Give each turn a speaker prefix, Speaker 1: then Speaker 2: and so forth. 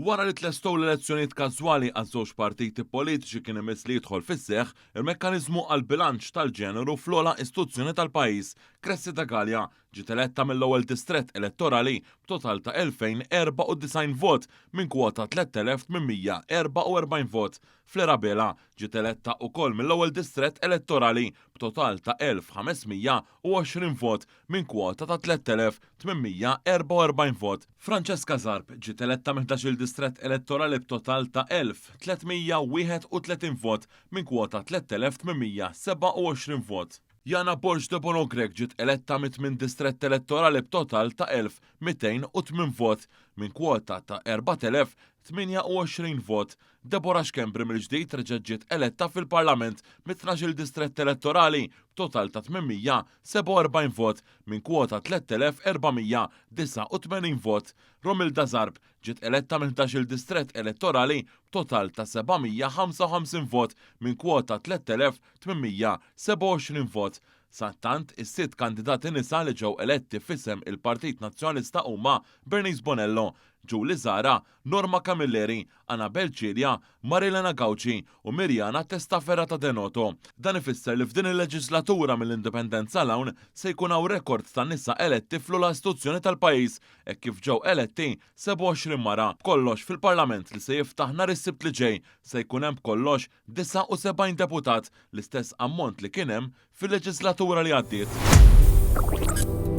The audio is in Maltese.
Speaker 1: Wara li tlestow l-elezzjonijiet każwali għaż-żewġ partiti politiċi kien imiss li jidħol fis-seħħ il-mekkaniżmu għall-bilanċ tal-ġeneru fl-ogħla istituzzjoni tal-pajjiż. Cressida Galea ġiet eletta mill-ewwel distrett elettorali b'total ta' 2,094 vot minn kwota 3,844 vot. Fleur Abela ġiet eletta ukoll mill-ewwel distrett elettorali b'total ta' 1,520 vot minn kwota ta' 3,844 vot. Francesca Zarb ġiet eletta mill-ħdax-il distrett elettorali b'total ta' 1,331 vot minn kwota 3,827 vot. Yana Borg Debono Grech ġiet eletta mit-tmien distrett elettorali b'total ta' 1,208 vot minn kwota ta' 4,028 vot. Deborah Schembri mill-ġdid reġgħet ġiet eletta fil-Parlament mit-tnax-il distrett elettorali b'total ta' 847 vot minn kwota 3,489 vot. Romilda Zarb ġiet eletta mill-ħdax-il distrett elettorali b'total ta' 755 vot minn kwota 3,827 vot. Sadattant, is-sitt kandidati nisa li ġew eletti f'isem il-Partit Nazzjonalista huma Bernice Bonello, Julie Zahra, Norma Camilleri, Anabel Cilia, Marilena Gauci u Miriana Testaferrata De Noto. Dan ifisser li f'din il-leġislatura mill-Indipendenza 'l hawn se jkun hawn rekord ta' nisa eletti fl-ogħla istituzzjoni tal-pajjiż hekk kif ġew eletti 27 mara. B'kollox fil-Parlament li se jiftaħ nhar is-Sibt li ġej se jkun hemm b'kollox 79 deputat, l-istess ammont li kien hemm fil-leġislatura li għaddiet.